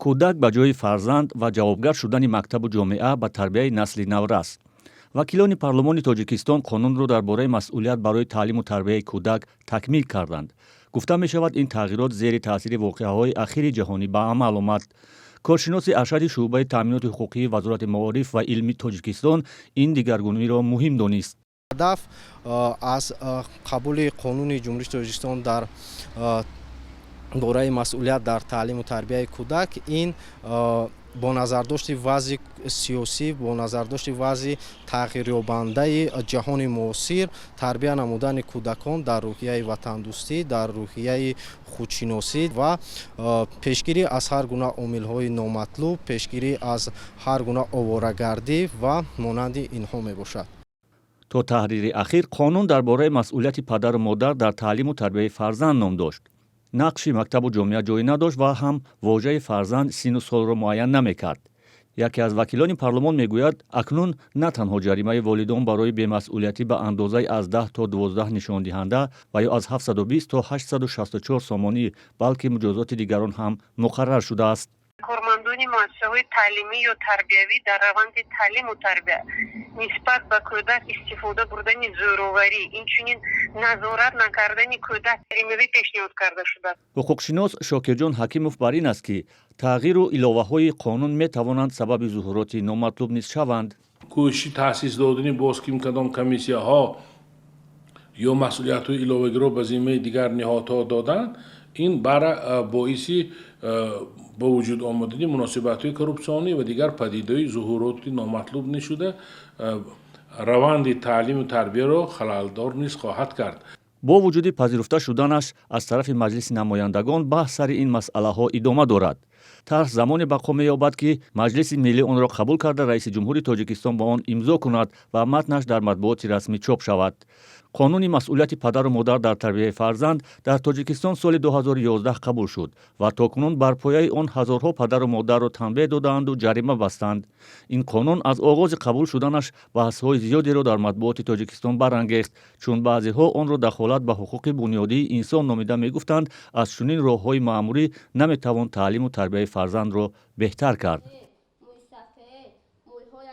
Кӯдак ба ҷои фарзанд ва ҷавобгар шудани мактабу ҷомеа ба тарбияи насли наврас. Вакилони парлумони Тоҷикистон қонунро дар бораи масъулият барои таълиму тарбияи кӯдак такмил карданд. Гуфта мешавад, ин тағйирот зери таъсири воқеаҳои ахири ҷаҳонӣ ба амал омад. Коршиноси аршади шӯъбаи таъминоти ҳуқуқии Вазорати маориф ва илми Тоҷикистон ин дигаргуниро муҳим донист. Ҳадаф аз қабули қонуни Ҷумҳурии Тоҷикистон дар бораи масъулият дар таълиму тарбияи кӯдак ин бо назардошти вазъи сиёсӣ, бо назардошти вазъи тағйирёбандаи ҷаҳони муосир, тарбия намудани кӯдакон дар рӯҳияи ватандӯстӣ, дар рӯҳияи худшиносӣ ва пешгирӣ аз ҳар гуна омилҳои номатлуб, пешгирӣ аз ҳар гуна оворагардӣ ва монанди инҳо мебошад. То таҳрири ахир қонун дар бораи масъулияти падару модар дар таълиму тарбияи фарзанд ном дошт. Нақши мактабу ҷомеа ҷой надошт ва ҳам вожаи фарзанд сину солро муайян намекард. Яке аз вакилони парлумон мегӯяд, акнун на танҳо ҷаримаи волидон барои бемасъулиятӣ ба андозаи аз 10 то 12 нишондиҳанда ва ё аз 720 то 864 сомонӣ, балки муҷозоти дигарон ҳам муқаррар шудааст. Кормандони муассисаҳои таълимӣ ё тарбиявӣ дар раванди таълиму тарбия нисбат ба кӯдак истифода бурдани зӯроварӣ, инчунин назорат накардани кӯдак ҷаримавӣ пешниҳод карда шудааст. Ҳуқуқшинос Шокирҷон Ҳакимов бар ин аст, ки тағйиру иловаҳои қонун метавонанд сабаби зуҳуроти номатлуб низ шаванд. Кӯшиши таъсис додани боз ким кадом комиссияҳо ё масъулиятҳои иловагиро ба зиммаи дигар ниҳодҳо додан, ин бара боиси ба вуҷуд омадани муносибатҳои коррупсионӣ ва дигар падидаҳои зуҳуроти номатлуб низ шуда, раванди таълиму тарбияро халалдор низ хоҳад кард. Бо вуҷуди пазируфта шуданаш аз тарафи Маҷлиси намояндагон, баҳс сари ин масъалаҳо идома дорад. Тарҳ замоне бақо меёбад, ки Маҷлиси Миллӣ онро қабул карда, раиси ҷумҳури Тоҷикистон ба он имзо кунад ва матнаш дар матбуоти расмӣ чоп шавад. Қонуни масъулияти падару модар дар тарбияи фарзанд дар Тоҷикистон соли 2011 қабул шуд ва то кунун бар пояи он ҳазорҳо падару модарро танбеҳ додаанду ҷарима бастанд. Ин қонун аз оғози қабул шуданаш баҳсҳои зиёдеро дар матбуоти Тоҷикистон барангехт, чун баъзеҳо онро дахолат ба ҳуқуқи бунёдии инсон номида, мегуфтанд, аз чунин роҳҳои маъмурӣ наметавон таълиму тарбияи фарзандро беҳтар кард.